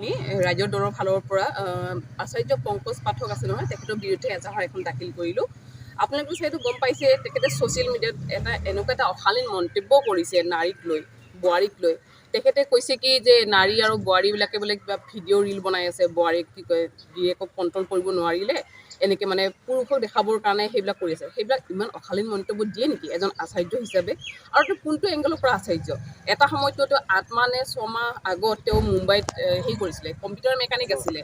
আমি ৰাইজৰ দলৰ ফালৰ পৰা আচাৰ্য পংকজ পাঠক আছে নহয়, তেখেতৰ বিৰুদ্ধে এজাহাৰ এখন দাখিল কৰিলোঁ। আপোনালোকে যিহেতু গম পাইছে, তেখেতে ছ'চিয়েল মিডিয়াত এটা এনেকুৱা এটা অশালীন মন্তব্য কৰিছে নাৰীক লৈ, বোৱাৰীক লৈ। তেখেতে কৈছে কি যে নাৰী আৰু বোৱাৰীবিলাকে বোলে কিবা ভিডিঅ' ৰিল বনাই আছে, বোৱাৰীক কি কয় গিৰিয়েকক কণ্ট্ৰল কৰিব নোৱাৰিলে এনেকৈ মানে পুৰুষক দেখাবৰ কাৰণে সেইবিলাক কৰি আছে। সেইবিলাক ইমান অশালীন মন্তব্য দিয়ে নেকি এজন আচাৰ্য হিচাপে? আৰু তেওঁ কোনটো এংগলৰ পৰা আচাৰ্য? এটা সময়ততো তেওঁ 8 মাহ নে 6 মাহ আগত তেওঁ মুম্বাইত হেৰি কৰিছিলে, কম্পিউটাৰ মেকানিক আছিলে।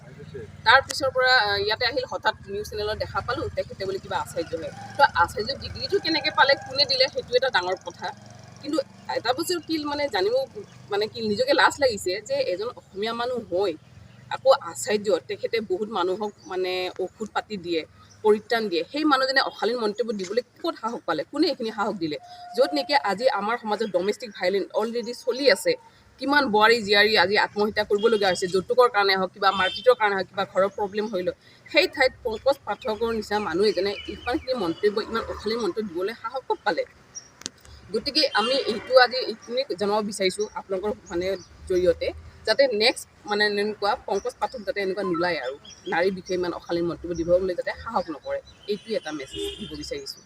তাৰ পিছৰ পৰা ইয়াতে আহিল, হঠাৎ নিউজ চেনেলত দেখা পালোঁ তেখেতে বোলে কিবা আচাৰ্য হয়। তো আচাৰ্য ডিগ্ৰীটো কেনেকৈ পালে, কোনে দিলে, সেইটো এটা ডাঙৰ কথা। কিন্তু এটা বস্তু কি মানে জানিব মানে কি নিজকে লাজ লাগিছে যে এজন অসমীয়া মানুহ হৈ আকৌ আচাৰ্য, তেখেতে বহুত মানুহক মানে ঔষধ পাতি দিয়ে, পৰিত্ৰাণ দিয়ে, সেই মানুহজনে অশালীন মন্তব্য দিবলৈ ক'ত সাহস পালে? কোনে এইখিনি সাহস দিলে? য'ত নেকি আজি আমাৰ সমাজত ডমেষ্টিক ভাইলেঞ্চ অলৰেডি চলি আছে, কিমান বোৱাৰী জীয়াৰী আজি আত্মহত্যা কৰিবলগীয়া হৈছে, যৌতুকৰ কাৰণে হওক, কিবা মাৰপিটৰ কাৰণে হওক, কিবা ঘৰৰ প্ৰব্লেম হৈ লওক, সেই ঠাইত পংকজ পাঠকৰ নিচিনা মানুহ এজনে ইমানখিনি মন্তব্য, ইমান অশালীন মন্তব্য দিবলৈ সাহস ক'ত পালে? গতিকে আমি এইটো আজি এইখিনি জনাব বিচাৰিছোঁ আপোনালোকৰ মানে জৰিয়তে, যাতে নেক্সট মানে এনেকুৱা পংকজ পাঠক যাতে এনেকুৱা নোলায় আৰু নাৰীৰ বিষয়ে ইমান অশালীন মন্তব্য দিবলৈ যাতে সাহস নকৰে, এইটোৱে এটা মেছেজ দিব বিচাৰিছোঁ।